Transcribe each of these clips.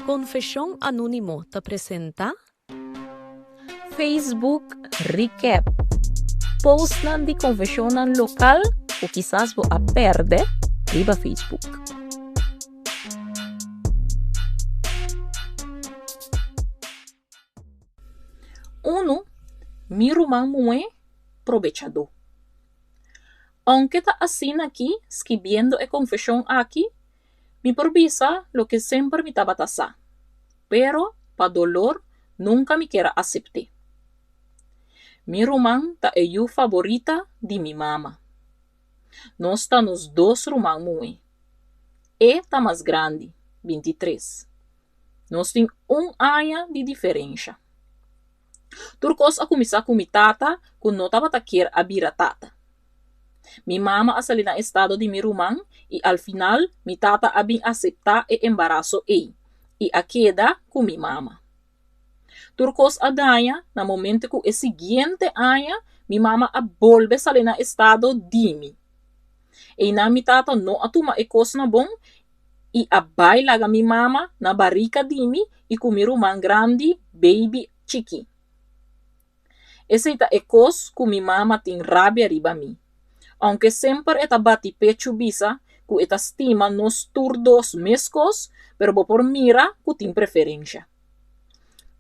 Konfeshon Anónimo ta presentá Facebook Recap, Postnan di konfeshonnan lokal ku kisas bo a pèrdè riba Facebook. Unu, Mi ruman muhé probechadó. Ounke ta asina aki skibiendo e konfeshon aki, mi por bisa loke semper mi tabata sa, pero pa dolor nunka mi kier a asept'é. Mi ruman ta e yu faborita di mi mama. Nos ta nos dos ruman muhé. E ta mas grandi, bintitres. Nos tin un aña di diferensha. Tur kos a kuminsá ku mi tata ku no tabata kier a bira tata. Mi mama a sali na estado di mi ruman i al final mi tata a bin aseptá e embaraso ei i a keda ku mi mama. Tur kos a daña na momento ku e siguiente aña mi mama a bolbe sali na estado di mi. Einan mi tata no a tuma e kos na bon i a bai laga mi mama na barika di mi i ku mi ruman grandi baby chikí. Esei ta e kos ku mi mama tin rabia riba mi. Ounke semper e ta bati pechu bisa ku e ta stima nos tur dos meskos, pero bo por mira ku tin preferensha.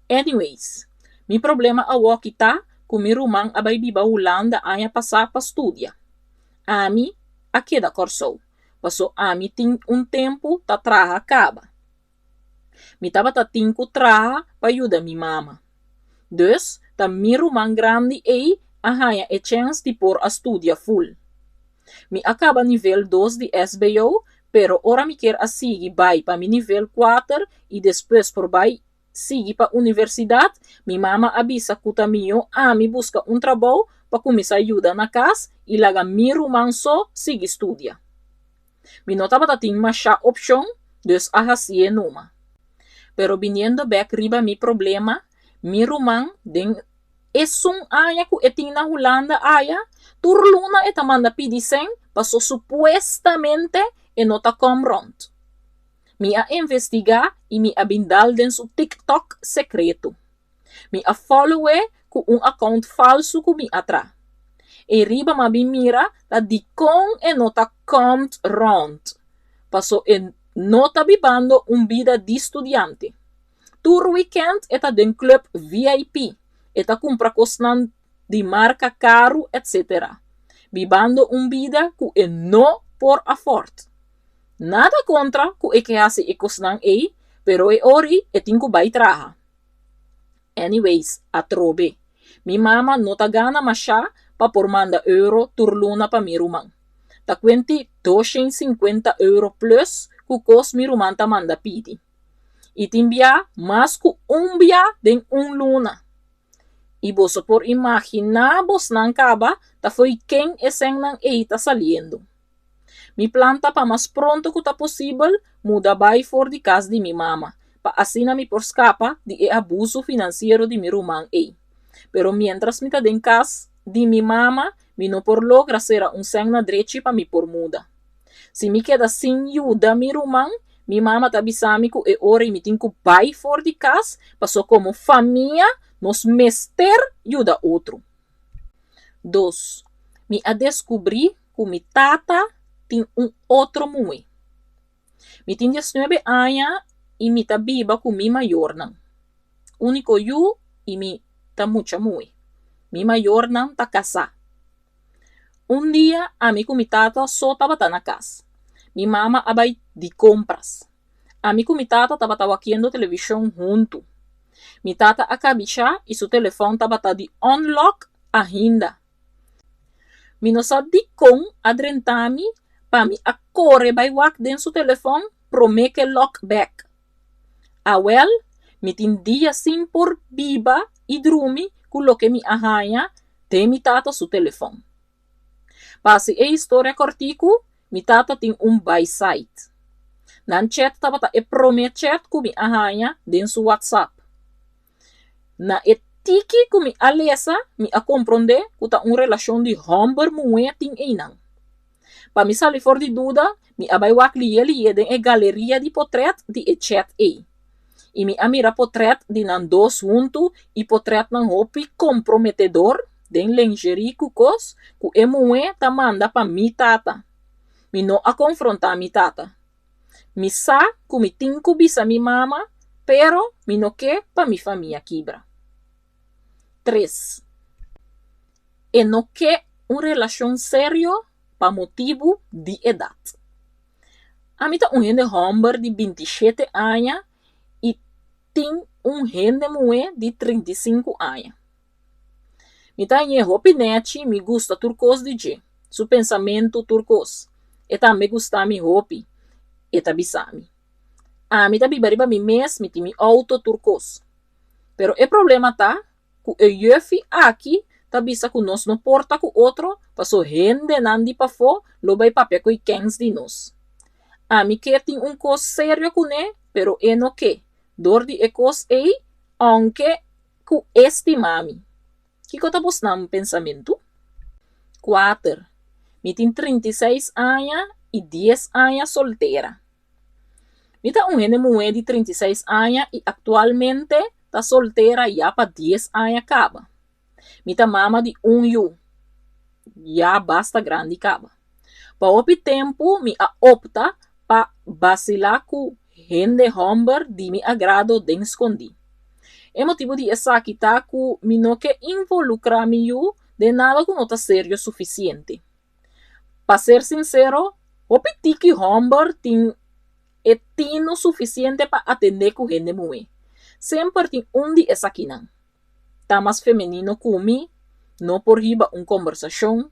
Anyways, mi problema awoki ta ku mi ruman a bai biba Hulanda aña pasá pa studia. Ami a keda Kòrsou. Paso ami tin un tempu ta traha kaba. Mi tabata tin ku traha pa yuda mi mama. Dus ta mi ruman grandi ei a haña e chèns di por a studia ful. Mi a kaba nivel dos di SBO, pero ora mi kier a sigui bai pa mi nivel kuater i despues por bai sigui pa universidat, mi mama a bisa ku ta mihó ami buska un trabou pa kuminsá yuda na kas i laga mi ruman so sigui studia. Mi no tabata tin mashá opshon, dus a hasié numa. Pero biniendo bèk riba mi problema, mi ruman den esun aña ku e tin na Hulanda aya, tur luna e ta manda pidi sèn paso supuestamente e no ta kòm rònt. Mi a investigá i mi a bin dal den su TikTok sekreto. Mi a follow'é ku un account falsu ku mi a tra. E riba m'a bin mira ta dikon e no ta komt rond, paso e no ta bibando un bida di studiante. Tur weekend e ta den club VIP, e ta kumpra kosnan di marka karu etc. Bibando un bida ku e no por afford. Nada kontra ku e ke hasi e kosnan ei, pero e ori e tin ku bai traha. Anyways, atrobe. Mi mama no ta gana mashá pa por manda euro tur luna pa mi ruman. Ta kuenti doshen sinkuenta euro plus ku kos mi ruman ta manda pidi. I tin bia mas ku un bia den un luna. I boso por imaginá bosnan kaba ta fo'i ken e sènnan ei ta saliendo. Mi plan ta pa mas pronto ku ta posibel muda bai for di kas di mi mama, pa asina mi por skapa di e abusu finansiero di mi ruman ei. Pero miéntras mi ta den kas di mi mama, mi no por logra sera un sèn na drechi pa mi por muda. Si mi keda sin yuda mi ruman, mi mama ta bisa mi ku e ora ei mi tin ku bai for di kas, paso komo famia nos mester yuda otro. Dos, mi a deskubrí ku mi tata tin un otro muhé. Mi tin diesnuebe aña i mi ta biba ku mi mayornan. Úniko yu i mi ta mucha muhé. Mi mayornan ta kasá. Un dia ami ku mi tata so tabata na kas. Mi mama a bai di kompras. Ami ku mi tata tabata wakiendo televishon huntu. Mi tata a kabishá i su telefòn tabata di unlock ahinda. Mi no sa dikon a drenta mi pa mi a kore bai wak den su telefòn promé ke lòk bèk. Awèl, mi tin dia sin por biba i drumi ku loke mi a haña den mi tata su telefòn. Pa hasi e historia kòrtiku, mi tata tin un bysite. Nan chat tabata e promé chat ku mi a haña den su WhatsApp. Na e tiki ku mi a lesa, mi a komprondé ku ta un relashon di hòmber muhé tin einan. Pa mi sali for di duda, mi a bai wak lié lié den e galeria di potrèt di e chat ei. I mi a mira potrèt di nan dos huntu i potrètnan hopi komprometedor den lengerie ku kos ku e muhé ta manda pa mi tata. Mi no a konfrontá mi tata. Mi sa ku mi tin ku bisa mi mama, pero mi no ke pa mi famia kibra. Tres. E no ke un relashon serio pa motibu di edat. Ami ta un hende hòmber di 27 aña i tin un hende muhé di 35 aña. Mi ta hañ'é hopi nèchi, mi gusta tur kos di dje, su pensamentu, tur kos. E tambe gusta mi hopi, e ta bisa mi. Ami ta biba riba mi mes, mi tin mi outo, tur kos. Pero e problema ta ku e yùfi aki ta bisa ku nos no por ta ku otro paso hendenan di pafó lo bai papia ku e kèns di nos. Ami ke tin un kos serio kuné, pero e no ke. Dor di e kos ei, ounke ku e stima mi. Kiko ta bosnan pensamentu? Kuater. Mi tin 36 aña i 10 aña soltera. Mi ta un hende muhé di 36 aña i aktualmente ta soltera ya pa 10 aña kaba. Mi ta mama di un yu, ya basta grandi kaba. Pa hopi tempu mi a opta pa basilá ku hende hòmber di mi agrado den skondí. E motibu di esaki ta ku mi no ke involukrá mi yu den nada ku no ta serio sufisiente. Pa ser sinsero, hopi tiki hòmber tin e tinu sufisiente pa atendé ku hende muhé. Semper tin un di esakinan. Ta mas femenino ku mi, no por hiba un kombersashon,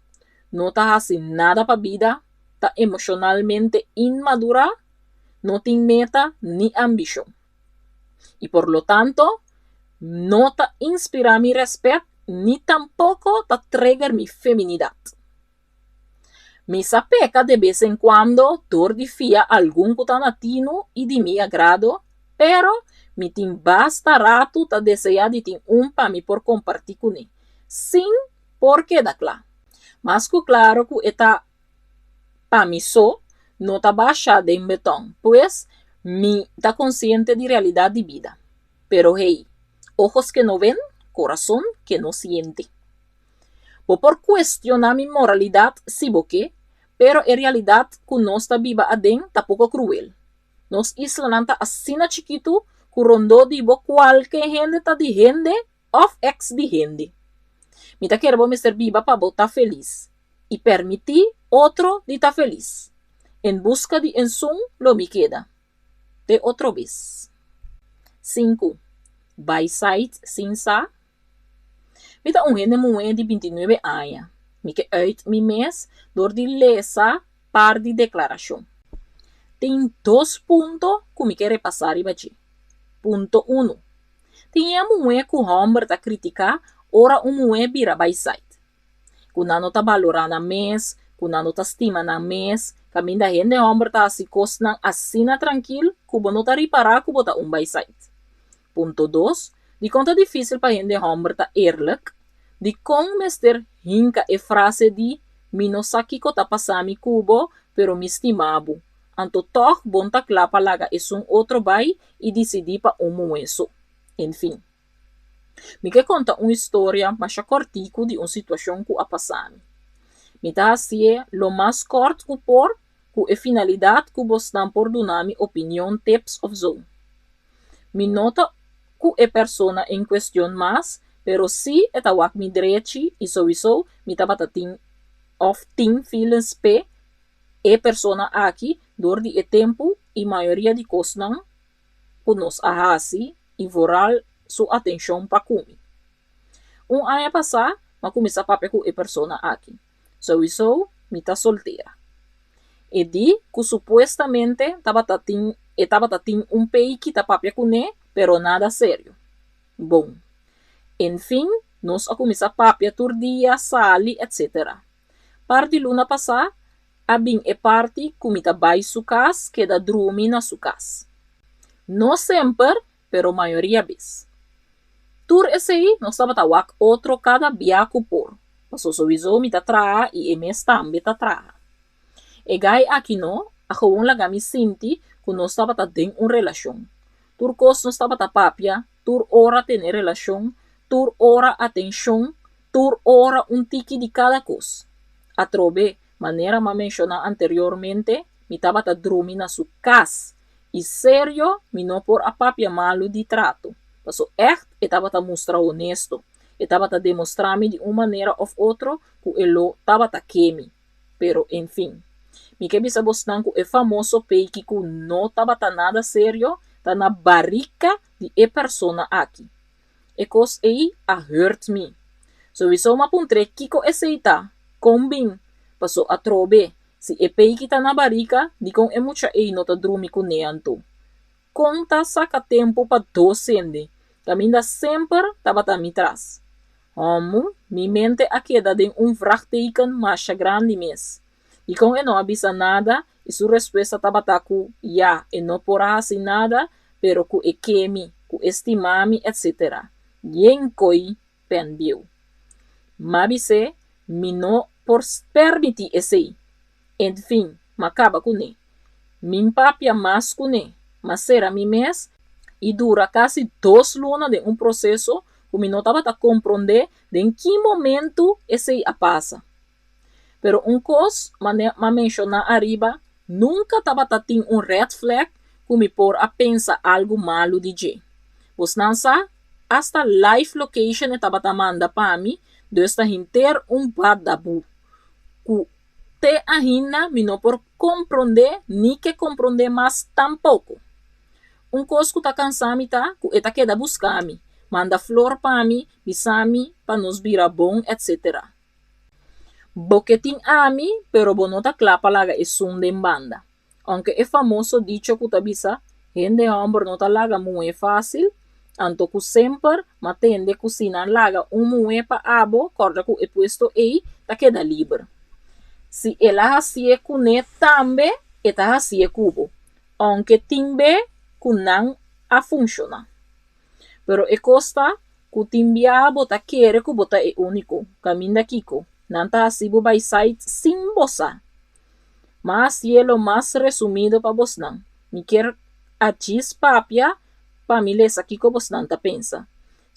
no ta hasi nada pa bida, ta emoshonalmente inmadurá, no tin meta ni ambishon. I por lo tanto, no ta inspirá mi rèspèt ni tampoko ta trigger mi feminidat. Mi sa peka de bes en kuando dor di fia algun ku ta na tinu i di mi agrado, pero mi tin basta ratu ta deseá di tin un pa mi por kompartí kuné, sin por keda kla. Mas ku klaro ku e ta pa mi so, no ta basha den betòn, pues mi ta konsiente di realidat di bida. Pero hey, ojos que no ven, corazón que no siente. Bo por kuestioná mi moralidat si bo ke, pero e realidat ku nos ta biba aden ta poko kruel. Nos islanan ta asina chikitu ku rondó di bo kualke hende ta di hende òf eks di hende. Mi ta kere bo mester biba pa bo ta felis i permití otro di ta felis. En buska di ensun lo mi keda. Te otro bes. Sinku, Bai site sin sa. Mi ta un hende muhé di 29 aña. Mi ke uit mi mes dor di lesa par di deklarashon. Tin dos punto ku mi ke repasá riba dje. Punto unu, Tin e muhé ku hòmber ta kritiká ora un muhé bira bai site. Ku nan no ta balorá nan mes, ku nan no ta stima nan mes, kaminda hende hòmber ta hasi kosnan asina trankil ku bo no ta ripará ku bo ta un bai site. Punto dos, Dikon ta difísil pa hende hòmber ta eerlijk? Dikon mester hinka e frase di mi no sa kiko ta pasa mi ku bo, pero mi stima bo? Anto tòg bon ta kla pa laga esun otro bai i disidí pa un muhé so. En fin. Mi ke konta un historia masha kòrtiku di un situashon ku a pasa mi. Mi ta hasié lo mas kòrt ku por ku e finalidat ku bosnan por duna mi opinion, tips òf zo. Mi no ta ku e persona en kuestion mas, pero sí e ta wak mi drechi i souiso mi tabata tin òf tin feelings p'e e persona aki dor di e tempu i mayoria di kosnan ku nos a hasi i vooral su atenshon pa ku mi. Un aña pasá m'a kuminsá papia ku e persona aki. Souiso mi ta soltera. E di ku supuestamente tabata tin e tabata tin un peiki ta papia kuné pero nada serio. Bon. En fin nos a kuminsá papia tur dia, sali etc. Par di luna pasá a bin e parti ku mi ta bai su kas keda drumi na su kas. No semper pero mayoria bes. Tur esei nos tabata wak otro kada bia ku por, paso souiso mi ta traha i e mes tambe ta traha. E gai aki no a gewoon laga mi sinti ku nos tabata den un relashon. Tur kos nos tabata papia, tur ora tene relashon, tur ora atenshon, tur ora un tiki di kada kos. Atrobe, manera m'a menshoná anteriormente, mi tabata drumi na su kas i serio mi no por a papia malu di trato, paso ègt e tabata mustra honesto, e tabata demostrá mi di un manera òf otro ku e lo tabata ke mi. Pero enfin. Mi ke bisa bosnan ku e famoso peiki ku no tabata nada serio ta na barika di e persona aki. E kos ei a hurt mi. Sowiso m'a puntr'é kiko esei ta, kon bin, paso atrobe, si e peiki ta na barika, dikon e mucha ei no ta drumi kuné anto? Kon ta saka tempu pa dos hende, kaminda semper tabata mi tras? Hòmbu, mi mente a keda den un vraagteken masha grandi mes. Dikon e no a bisa nada i su respuesta tabata ku ya, e no por a hasi nada, pero ku e ke mi, ku e stima mi etc. Yen koi pen bieu. M'a bis'é, mi no por permití esei. Enfin, m'a kaba kuné. Mi'n papia mas kuné, m'a sera mi mes i dura kasi dos luna den un proseso ku mi no tabata komprondé den ki momentu esei a pasa. Pero un kos, manera m'a menshoná ariba, nunka tabata tin un red flag ku mi por a pensa algu malu di dje. Bosnan sa, asta live location e tabata manda pa mi, dus ta henter un badabu ku te ainda mi no por komprondé ni ke komprondé mas tampoko. Un kos ku ta kansa mi ta ku e ta keda buska mi, manda flor pa mi, bisa mi pa nos bira bon etc. Bo ke tin ami pero bo no ta kla pa laga esun den banda. Aunke e famoso dicho ku ta bisa hende hòmber no ta laga muhé fásil, anto ku semper m'a tende ku si nan laga un muhé pa abo kòrda ku e puesto ei ta keda liber. Si el a hasié kuné tambe e ta hasié ku bo. Ounke tin be ku nan a funshoná. Pero e kos ta ku tin bia bo ta kere ku bo ta e úniko, kaminda kiko, nan ta hasi bo bai sait sin bo sa. M'a hasié lo mas resumido pa bosnan. Mi kier a djis papia pa mi lesa kiko bosnan ta pensa.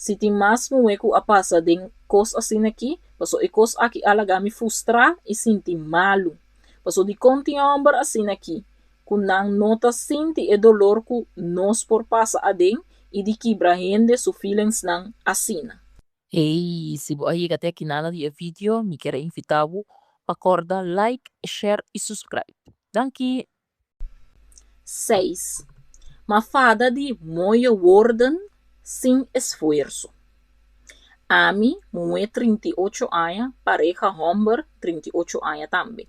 Si tin mas muhé ku a pasa den kos asin'akí, paso e kos aki a laga mi frustrá i sinti malu. Paso dikon tin hòmber asin'akí? ku nan no ta sinti e dolor ku nos por pasa aden i di kibra hende su feelingsnan asina. Hey, si bo a yega te aki nada di e video, mi kier a invita bo pa corda like, share y subscribe. Danki! Seis, Ma fada di mooie woorden sin esfuerso. Ami, muhé 38 aña, pareha hòmber 38 aña tambe.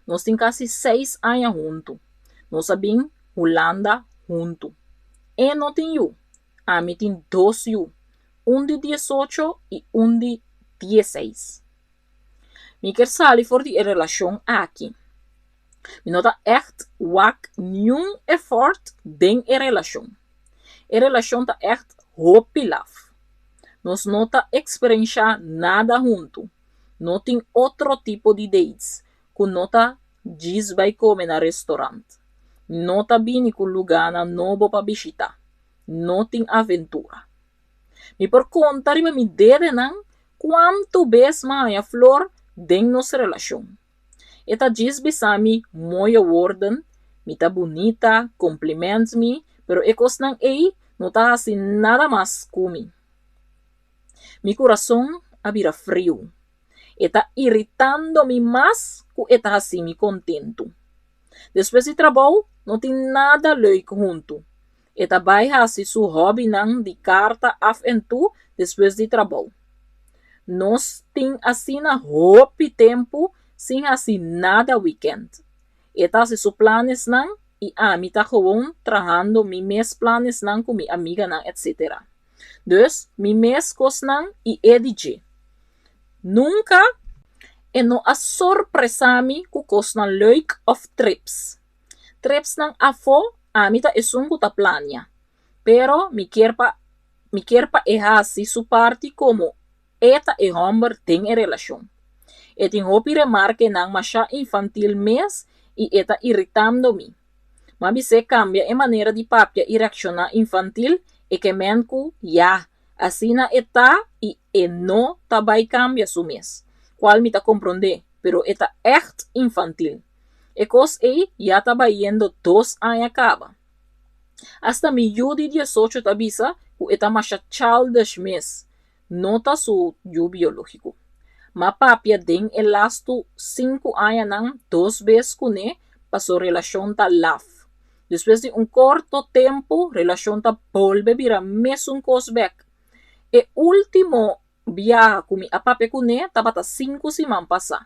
Nos tin kasi seis aña huntu. Nos a bin Hulanda huntu. E no tin yu. Ami tin dos yu, un di 18 i un di 16. Mi kier sali for di e relashon aki. Mi no ta ègt wak niun effort den e relashon. E relashon ta ègt hopi laf. Nos no ta eksperenshá nada huntu. No tin otro tipo di dates ku no ta djis bai kome na restorant. No ta bini ku lugánan nobo pa bishitá. No tin aventura. Mi por konta riba mi dedenan kuantu bes m'a haña flor den nos relashon. E ta djis bisa mi mooie woorden, mi ta bunita, compliment mi, pero e kosnan ei no ta hasi nada mas ku mi. Mi kurason a bira friu. E ta iritando mi mas ku e ta hasi mi kontentu. Despues di trabou no tin nada leuk huntu. E ta bai hasi su hòbinan di karta af en toe despues di trabou. Nos tin asina hopi tempu sin hasi nada wikènt. E ta hasi su planesnan i ami ta gewoon trahando mi mes planesnan ku mi amiganan etc. Dus mi mes kosnan i e di dje. Nunka e no a sorpresá mi ku kosnan leuk òf trips. Tripsnan afó ami ta esun ku ta plania. Pero mi kier pa mi kier pa e hasi su parti komo e ta e hòmber den e relashon. E tin hopi remarkenan masha infantil mes i e ta iritando mi. M'a bis'é kambia e manera di papia i reakshoná infantil, e ke men ku, ya, asina e ta i e no ta bai kambia su mes. Kual mi ta komprondé, pero e ta ègt infantil. E kos ei ya ta bayendo dos aña kaba. Asta mi yu di diesocho ta bisa ku e ta masha childish mes, no ta su yu biológiko. M'a papia den e lastu sinku añanan dos bes kuné paso relashon ta laf. Despues di un korto tempu relashon ta bolbe bira mesun kos bèk. E último biaha ku mi a papia kuné tabata sinku siman pasá.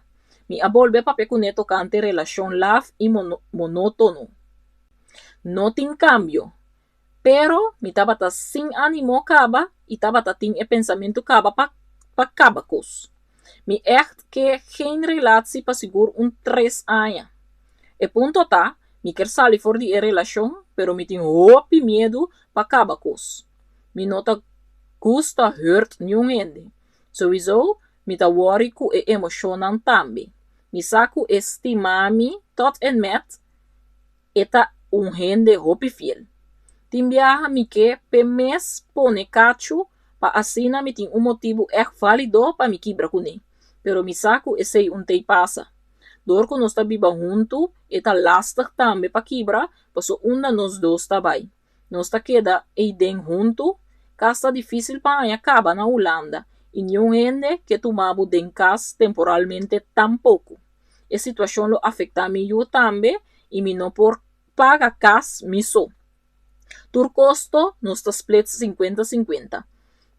Mi a bolbe papia kuné tokante relashon laf i monótono. No tin kambio. Pero mi tabata sin ánimo kaba i tabata tin e pensamentu kaba pa pa kaba kos. Mi ègt ke geen relatie pa sigur un tres aña. E punto ta, mi ker sali for di e relashon, pero mi tin hopi miedu pa kaba kos. Mi no ta gusta hurt niun hende. Souiso mi ta wòri ku e emoshonnan tambe. Mi sa ku e stima mi tot en met, e ta un hende hopi fiel. Tin biaha mi ke p'e mes pone kachu pa asina mi tin un motibu ègt válido pa mi kibra kuné. Pero mi sa ku esei un tei pasa. Dor ku nos ta biba huntu e ta lastig tambe pa kibra paso unda nos dos ta bai. Nos ta keda eiden huntu, kas ta difísil pa haña kaba na Hulanda i niun hende ke tuma bo den kas temporalmente tampoko. E situashon lo afektá mi yu tambe i mi no por paga kas mi so. Tur kosto nos ta split sinkuenta sinkuenta.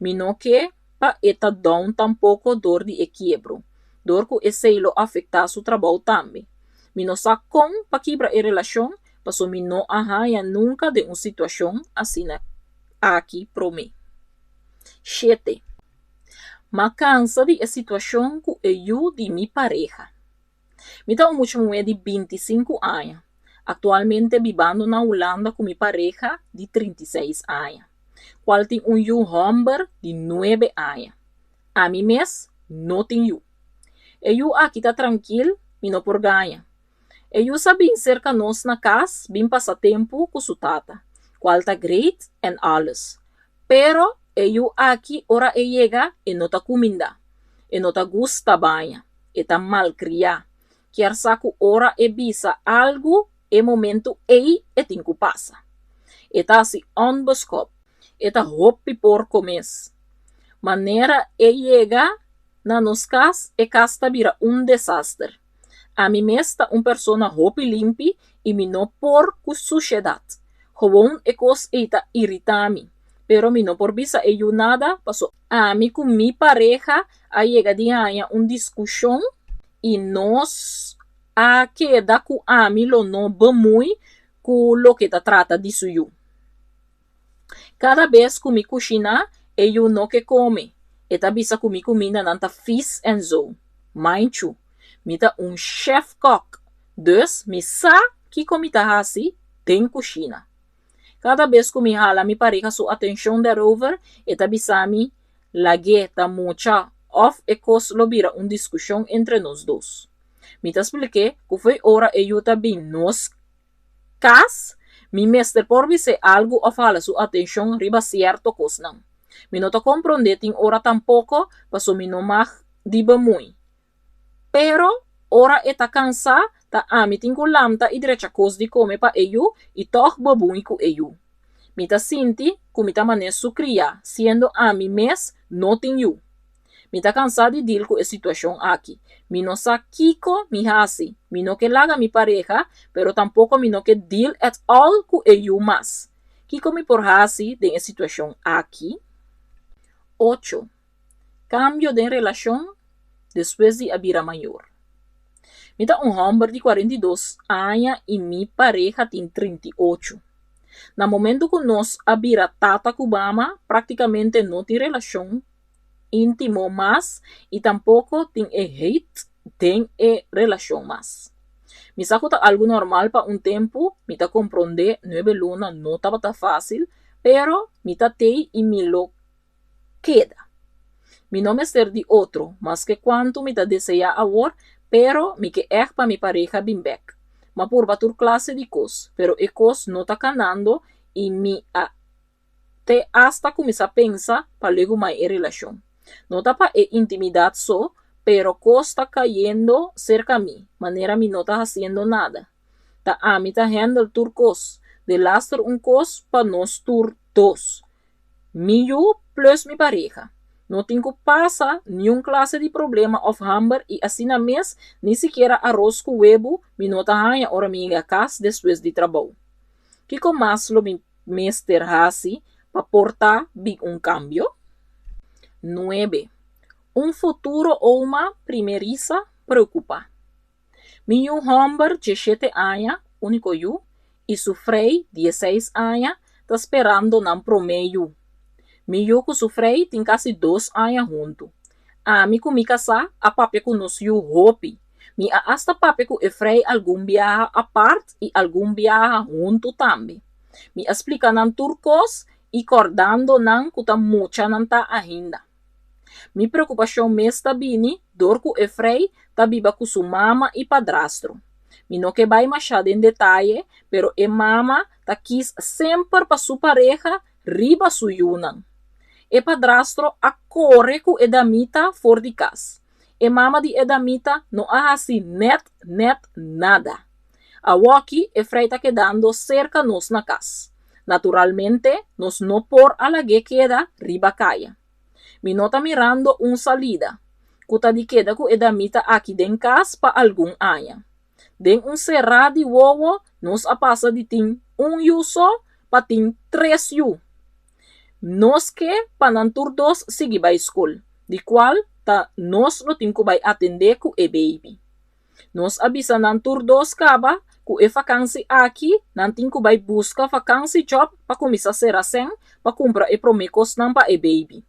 Mi no ke pa e ta down tampoko dor di e kiebro, dor ku esei lo afektá su trabou tambe. Mi no sa kon pa kibra e relashon paso mi no a haña nunka den un situashon asina aki promé. Shete. M'a kansa di e situashon ku e yu di mi pareha. Mi ta un mucha muhé di bintisinku aña, aktualmente bibando na Hulanda ku mi pareha di trintiseis aña, kual tin un yu hòmber di nuebe aña. Ami mes no tin yu. E yu aki ta trankil, mi no por gaña. E yu sa bin serka nos na kas bin pasa tempu ku su tata, kual ta great en alles. Pero e yu aki ora e yega e no ta kuminda, e no ta gusta baña, e ta malkriá, kier sa ku ora e bisa algu e momentu ei e tin ku pasa. E ta hasi onbeskop, e ta hopi porko mes. Manera e yega na nos kas e kas ta bira un desaster. Ami mes ta un persona hopi limpi i mi no por ku sushedat. Gewoon e kos ei ta iritá mi. Pero mi no por bisa e yu nada paso ami ku mi pareha a yega di haña un diskushon i nos a keda ku ami lo no bemoei ku loke ta trata di su yu. Kada bes ku mi kushiná, e yu no ke kome. E ta bisa ku mi kumindanan ta fis en zo. Mainchu, mi ta un chef-kok, dus mi sa kiko mi ta hasi den kushina. Kada bes ku mi hala mi pareha su atenshon daarover, e ta bisa mi, Lag'é ta mucha òf e kos lo bira un diskushon entre nos dos. Mi ta splik'é ku fo'i ora e yu ta bin nos Kas, mi mester por bis'é algu òf hala su atenshon riba sierto kosnan. Mi no ta komprondé tin ora tampoko paso mi no mag di bemoei. Pero, ora e ta kansá, ta ami tin ku lamta i drecha kos di kome pa e yu i tòg bemoei ku e yu. Mi ta sinti ku mi ta manera su kriá, siendo ami mes no tin yu. Mi ta kansá di dil ku e situashon aki. Mi no sa kiko mi hasi. Mi no ke laga mi pareha, pero tampoko mi no ke dil at all ku e yu mas. Kiko mi por hasi den e situashon aki? Ocho, Kambio den relashon despues di a bira mayor. Mi ta un hòmber di 42 aña i mi pareha tin 38. Na momentu ku nos a bira tata ku mama, praktikamente no tin relashon íntimo mas i tampoko tin e hate den e relashon mas. Mi sa ku ta algu normal pa un tempu, mi ta komprondé nuebe luna no tabata fásil, pero mi ta tei i mi lo keda. Mi no mester di otro, maske kuantu mi ta deseá awor, pero mi ke ègt pa mi pareha bin bèk. M'a purba tur klase di kos, pero e kos no ta kanando i mi a te asta kuminsá pensa pa legumai e relashon. No ta pa e intimidat so, pero kos ta kayendo serka mi, manera mi no ta hasiendo nada. Ta ami ta handle tur kos, delaster un kos pa nos tur dos. Mi yu plus mi pareha. No tin ku pasa niun klase di problema òf hamber i asina mes ni sikiera aros ku webu mi no ta haña ora mi yega kas despues di trabou. Kiko mas lo mi mester hasi pa por ta bin un kambio? Nuebe. Un futuro oma primerisa preokupá. Mi yu hòmber 17 aña, úniko yu, i su frei 16 aña ta sperando nan promé yu. Mi yu ku su frei tin kasi 2 aña huntu. Ami ku mi kasá a papia ku nos yu hopi. Mi a asta papia ku e frei algun biaha apart i algun biaha huntu tambe. Mi a splika nan tur kos i kòrdando nan ku ta mucha nan ta ainda. Mi preokupashon mes ta bini dor ku e frei ta biba ku su mama i padrastro. Mi no ke bai mashá den detaye, pero e mama ta kis semper pa su pareha riba su yunan. E padrastro a kore ku e damita for di kas. E mama di e damita no a hasi nèt nèt nada. Awoki e frei ta kedando serka nos na kas. Naturalmente nos no por a lag'é keda riba kaya. Mi no ta mirando un salida, ku ta di keda ku e damita aki den kas pa algun aña. Den un será di wowo nos a pasa di tin un yu so pa tin tres yu. Nos ke pa nan tur dos sigui bai skol, di kual ta nos lo tin ku bai atendé ku e beibi. Nos a bisa nan tur dos kaba ku e fakansi aki nan tin ku bai buska fakansijob pa kuminsá sera sèn pa kumpra e promé kosnan pa e beibi.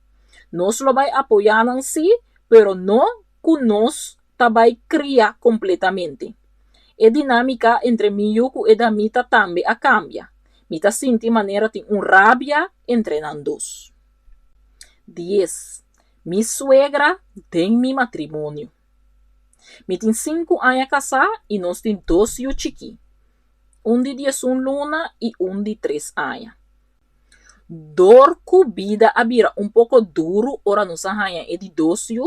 Nos lo bai apoyá nan sí, pero no ku nos ta bai kria kompletamente. E dinámika entre mi yu ku e damita tambe a kambia. Mi ta sinti manera tin un rabia entre nan dos. 10. Mi suegra den mi matrimonio. Mi tin 5 aña kasá i nos tin dos yu chikí, un di 11 luna i un di 3 aña. Dor ku bida a bira un poko duru ora nos a haña e di dos yu,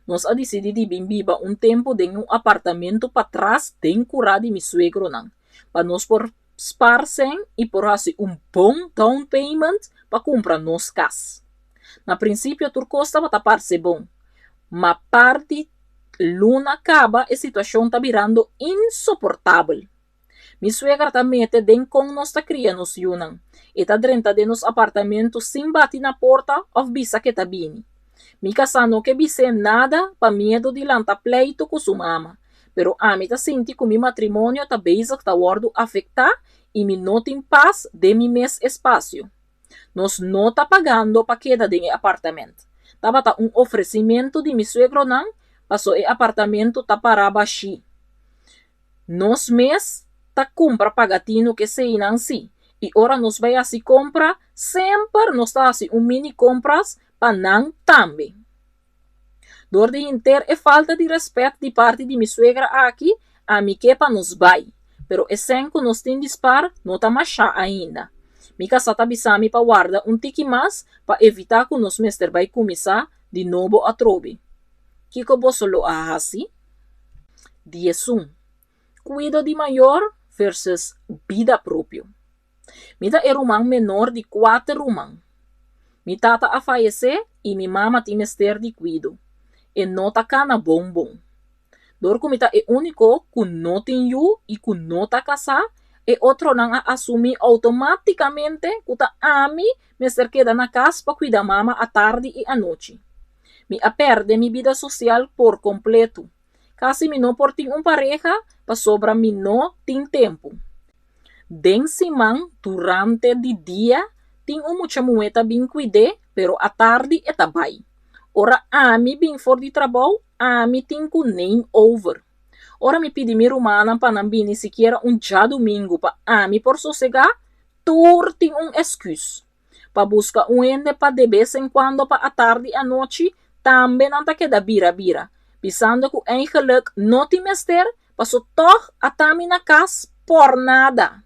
nos a disidí di bin biba un tempu den un apartamento patras den kurá di mi suegronan, pa nos por spar sèn i por hasi un bon down payment pa kumpra nos kas. Na prinsipio tur kos tabata parse bon, ma par di luna kaba e situashon ta birando insoportabel. Mi suegra ta mete den kon nos ta kria nos yunan. E ta drenta den nos apartamento sin bati na porta òf bisa ke ta bini. Mi kasá no ke bis'é nada pa miedu di lanta pleitu ku su mama, pero ami ta sinti ku mi matrimonio ta bezig ta wòrdu afektá i mi no tin pas den mi mes espasio. Nos no ta pagando pa keda den e apartament. Tabata un ofresimentu di mi suegronan paso e apartamento ta pará bashí. Nos mes ta kumpra pagatinu ku eseinan sí, i ora nos bai hasi kompra, semper nos ta hasi un mini kompras pa nan tambe. Dor di henter e falta di rèspèt di parti di mi suegra aki, ami ke pa nos bai, pero e sèn ku nos tin di spar no ta mashá ainda. Mi kasá ta bisa mi pa warda un tiki mas pa evitá ku nos mester bai kuminsá di nobo atrobe. Kiko boso lo a hasi? 11. Kuido di mayor versus bida propio. Mi ta e ruman menor di kuater ruman. Mi tata a fayesé i mi mama tin mester di kuido. E no ta kana bon bon. Dor ku mi ta e úniko ku no tin yu i ku no ta kasá, e otronan a asumí outomátikamente ku ta ami mester keda na kas pa kuida mama atardi i anochi. Mi a pèrdè mi bida sosial por kompletu. Kasi mi no por tin un pareha pasobra mi no tin tempu. Den siman durante di dia tin un mucha muhé ta bin kuid'é pero atardi e ta bai. Ora ami bin for di trabou ami tin ku neem over. Ora mi pidi mi rumannan pa nan bini sikiera un djadumingu pa ami por sosegá, tur tin un esküs. Pa buska un hende pa de bes en kuando pa atardi anochi tambe nan ta keda bira bira, bisando ku eigenlik no tin mester. Paso tòg ata mi na kas pòrnada.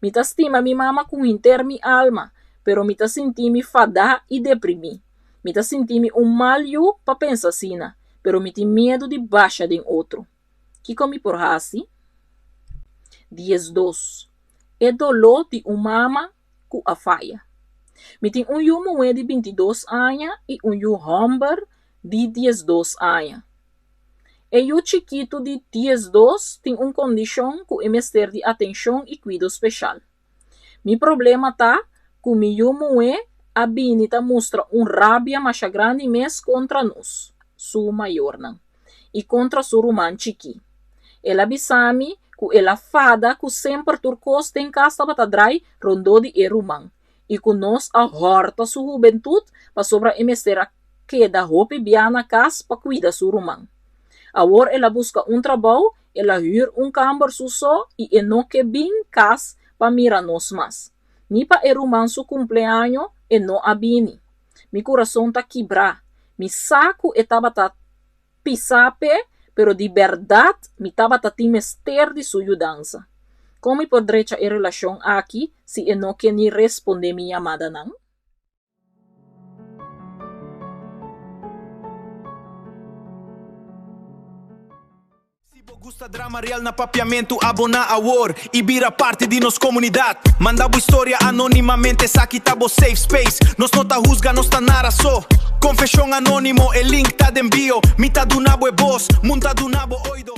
Mi ta stima mi mama ku henter mi alma, pero mi ta sinti mi fadá i deprimí. Mi ta sinti mi un mal yu pa pensa asina, pero mi tin miedu di basha den otro. Kiko mi por hasi? 12, E doló di un mama ku a faya. Mi tin un yu muhé di 22 aña i un yu hòmber di 12 aña. E yu chikitu di 12 tin un kondishon ku e mester di atenshon i kuido speshal. Mi problema ta ku mi yu muhé a bini ta mustra un rabia masha grandi mes kontra nos, su mayornan, i kontra su ruman chikí. El a bisa mi ku el a fada ku semper tur kos den kas tabata drai rondó di e ruman i ku nos a hòrta su hubentut pasobra e mester a keda hopi bia na kas pa kuida su ruman. Awor el a buska un trabou, el a hür un kamber su so i e no ke bin kas pa mira nos mas. Ni pa e ruman su kumpleaño e no a bini. Mi kurason ta kibrá. Mi sa ku e tabata pisá p'e, pero di bèrdat mi tabata tin mester di su yudansa. Kon mi por drecha e relashon aki si e no ke ni respondé mi yamadanan? Si bo gusta drama real na Papiamentu aboná awor i bira parti di nos komunidat. Manda bo historia anónimamente esaki ta bo safe space. Nos no ta husga, nos ta nara so. Konfeshon anónimo, e link ta den bio. Mi ta duna bo e bos, mun ta duna bo oido.